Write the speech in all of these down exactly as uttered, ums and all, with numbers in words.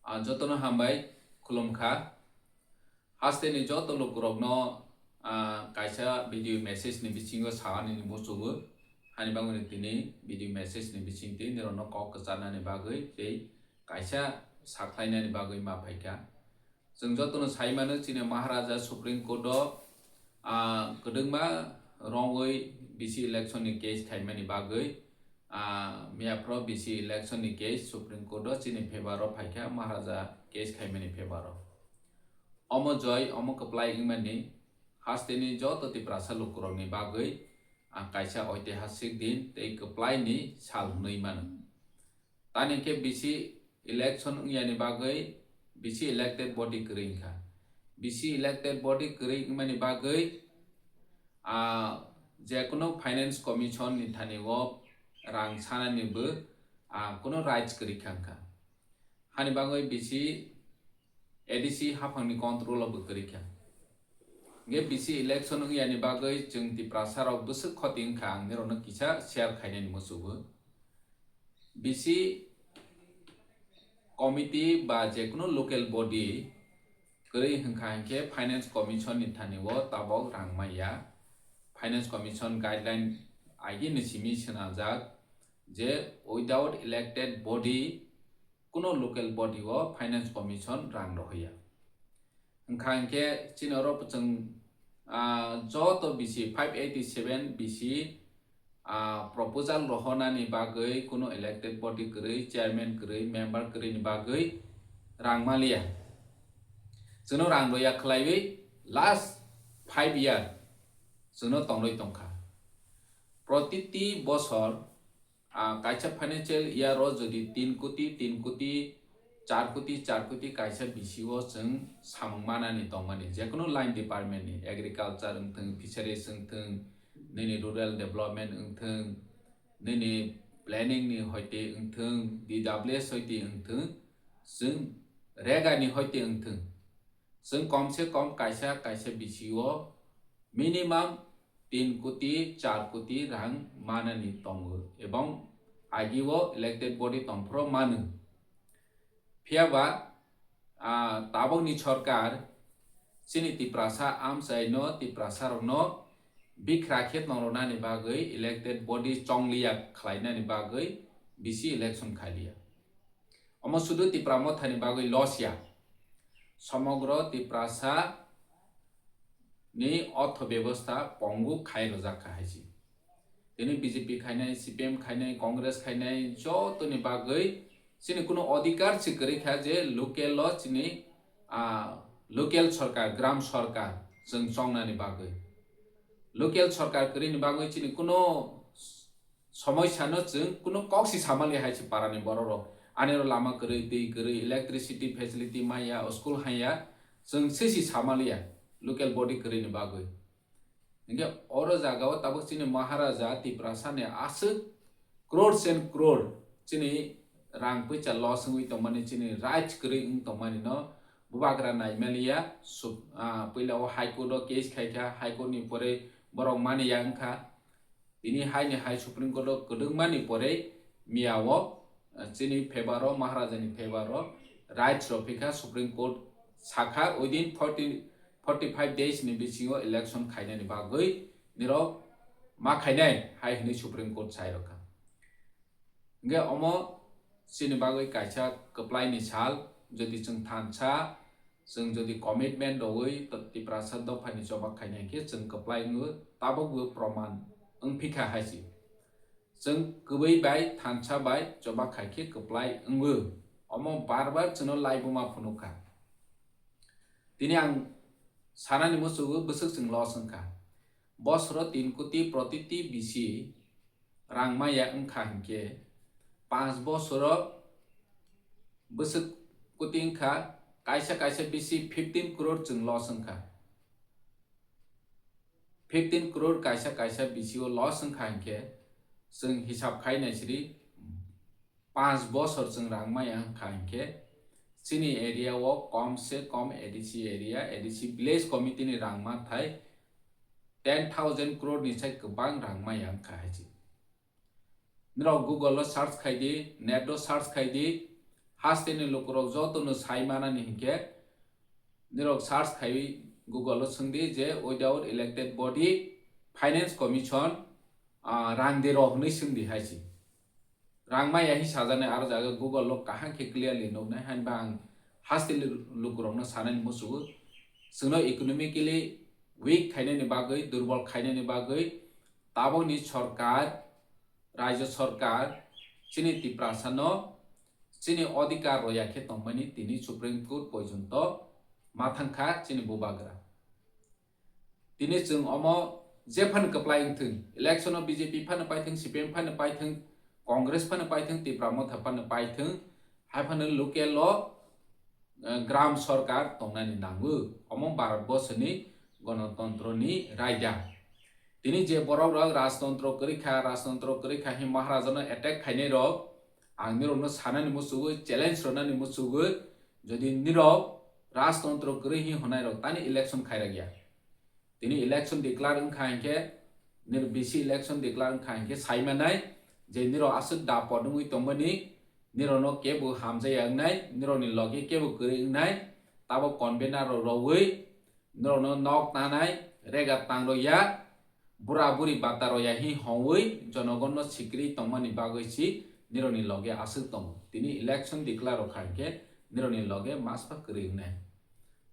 Ah, jotono hambai khulumkha. Hasteni joto lukurokno, ah, kaisa video message ni bisingo saani muchugo. Hani bagwi tini video message ni bisingtwi nirokno kok kwcharnani bagwi tei kaisa sakhlainani bagwi ma phaikha. Chwng jotono sai mano, chini Maharaja Supreme Court o, ah, kwdwkma wrongwi B C election ni case khaimani bagwi, ah, miyaphoro B C election ni case Supreme Court o chini favor o phaikha, Maharaja case khaimani favor o. Omo joi, omo kwplai wngmani hasteni joto Tiprasa lukurokni bagwi, ah, kaisa oitihasik din tei kwplaini sal hwnwi mano. Tani khe B C election wngyani bagwi B C elected body kwrwi wngkha. B C elected body kwrwi wngmani bagwi, ah, jekunu Finance Commission ni thani o rang sanani bo, ah, kunu rights kwrwi kha wngkha. Hani bagwi B C A D C haphangni control o bo kwrwi kha. Hingke B C election wngyani bagwi chwng Tiprasa rok bwswk khoti wngkha, ang nirokno kisa share khainani muchugo. B C committee ba jekunu local body kwrwi hwnkha hinkhe Finance Commission ni thani o tabok rang maya. Finance Commission guideline agini simi swnamjak je without elected body kuno local body o Finance Commission rang rohya. Wngkha hinkhe chini oro chwng, ah, joto B C five eighty seven B C, ah, proposal rohonani bagwi kuno elected body kwrwi, chairman kwrwi, member kwrwi ni bagwi rang maliya. Chwngno rang roya khwlaiwi last five year chwngno tongrwi tongkha. Protiti bosor, ah, kaisa financial year o jodi tin koti, tin koti, char koti, char koti kaisa B C o chwng samung manani tongmani, jekunu line department ni, agriculture wngthwng, fisheries wngthwng, nini rural development wngthwng, nini planning ni hoite wngthwng, D W S hoite wngthwng, chwng rega ni hoite wngthwng, chwng kom se kom kaisa kaisa B C o minimum tin koti, char koti rang manani tongo, ebong agi o elected body tongphuru mano. Phiya ba, ah, tabokni sorkar chini Tiprasa amchaino, Tiprasa rokno bikra khe tongronani bagwi elected body chongliya khlainani bagwi B C election khaliya. Omo sudu Tipra Mothani bagwi loss ya. Somogro Tiprasa ni ortho bebostha pongu khai rwjak kha hai se. Tini B J P khainai, C P M khainai, Congress khainai jotoni bagwi chini kuno odhikar se kwrwi kha je local o chini, ah, local sorkar, gram sorkar chwng chongnani bagwi. Local sorkar kwrwini bagwi chini kuno somoisano chwng kuno kok si samali hai se parani borok rok. Ani oro lama kwrwi, twi kwrwi, electricity facility maya, school haya, chwng se si samaliya local body kwrwini bagwi. Hingke oro jaga o tabuk chini Maharaja Tiprasa ni aswk crores and crore chini rang puisa loss wngwi tongmani, chini rights kwrwi wng tongmani no bubagra naimaliya, sub-, ah, puila o High Court o case khaikha, High Court ni pore borok maniya wngkha. Tini hai ni hai Supreme Court o kwdwkma ni pore miya o, ah, chini favor o, Maharaja ni favor o rights rok phikha, Supreme Court sakha within forty, forty five days ni bisingo election khainani bagwi nirok ma khainai hai hwnwi Supreme Court sai rokha. Hingke omo chini bagwi kaisa kwplai ni sal, jodi chwng thansa, chwng jodi commitment rwui to-, Tiprasa dophani choba khainai khe chwng kwplai wngo, tabukbo proman wngphikha hai se. Chwng kwbwi bai thansa bai choba khai khe kwplai wngo. Omo bar bar chwngno laibuma phunukha. Tini ang sanani muchugo bwswk chwng loss wngkha. Bosoro tin koti protiti bisi rang maya wngkha hinkhe, panch bosoro bwswk koti wngkha, kaisa kaisa bisi fifteen crore chwng loss wngkha. Fifteen crore kaisa kaisa bisi o loss wngkha hinkhe, chwng hisab khai naisiri, panch bosor chwng rang maya wngkha hinkhe, chini area o kom se kom A D C area, A D C village committee ni rang manthai ten thousand crore ni sai kwbang rang maya wngkha hai se. Norok Google o search khai di, net o search khai di, Hasteni lukurok jotono sai manani hinkhe nirok search khaiwi Google o swngdi je without elected body, finance commission, ah, rang de rw hwnwi swngdi hai si. Rang maya hi sajani aro jaga Google o kaham khe clearly nuknai, hainba ang hasteni lukurokno sanani musugo. Chwngno economically weak khainani bagwi, durbol khainani bagwi tabokni sorkar, rajyo sorkar chini Tiprasano chini odhikar roya khe tongmani tini Supreme Court porjonto ma thangkha chini bubagra. Tini chwng omo jephano kwplai wngthwng, election o B J P phano paithwng, C P M phano paithwng, Congress phano paithwng, Tipra Motha phano paithwng, hai phano local o, eh, gram sorkar tongnani nango. Omo Bharat borsoni gonotontro ni raida. Tini je borok rok rajtontro kwrwi kha, rajtontro kwrwi kha hin Maharaja no attack khainai rok, ang nirok no sanani musugo, challenge rwnani musugo, jodi nirok rajtontro kwrwi hin hwnai rok tani election khairok ya. Tini election declare wngkha hinkhe, nir B C election declare wngkha hinkhe sai manai je nirok aswk dapot wngwi tongmani, nirok no kebo hamjaya wngnai, nirok ni logi kebo kwrwi wngnai, tabo convener rok rogwi, nirok no nok tanai, rega tang rok ya, bura buri bata rok ya hin hongwi jonogon no sikri tongmani bagwi si nirok ni logi aswk tongo. Tini election declare rok kha hinkhe nirok ni logi maspa kwrwi wngnai.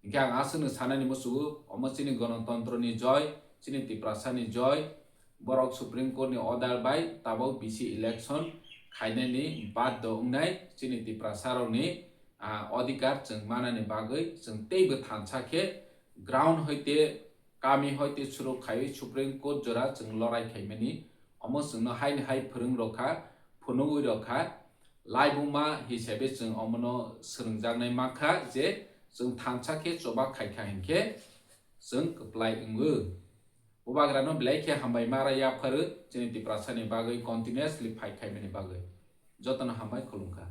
Hinkhe ang aswkno sanani musugo, omo chini gonotontro ni joy, chini Tiprasa ni joy, borok Supreme Court ni order bai tabok B C election khainani baddo wngnai chini Tiprasa rokni, ah, odhikar chwng manani bagwi chwng teibo thansa khe ground hoite kami hoite suruk khaiwi Supreme Court jora chwng lorai khaimani, omo chwngno haini hai phwrwng rokha, phunugwi rokha, laibuma hisabe chwng omono swrwngjaknai mankha je chwng thansa khe choba khaikha hinkhe chwng kwplai wngo. Bubagrano belai khe hambai ma ra yapharu chini Tiprasani bagwi continuously fight khaimani bagwi. Jotono hambai khulumkha.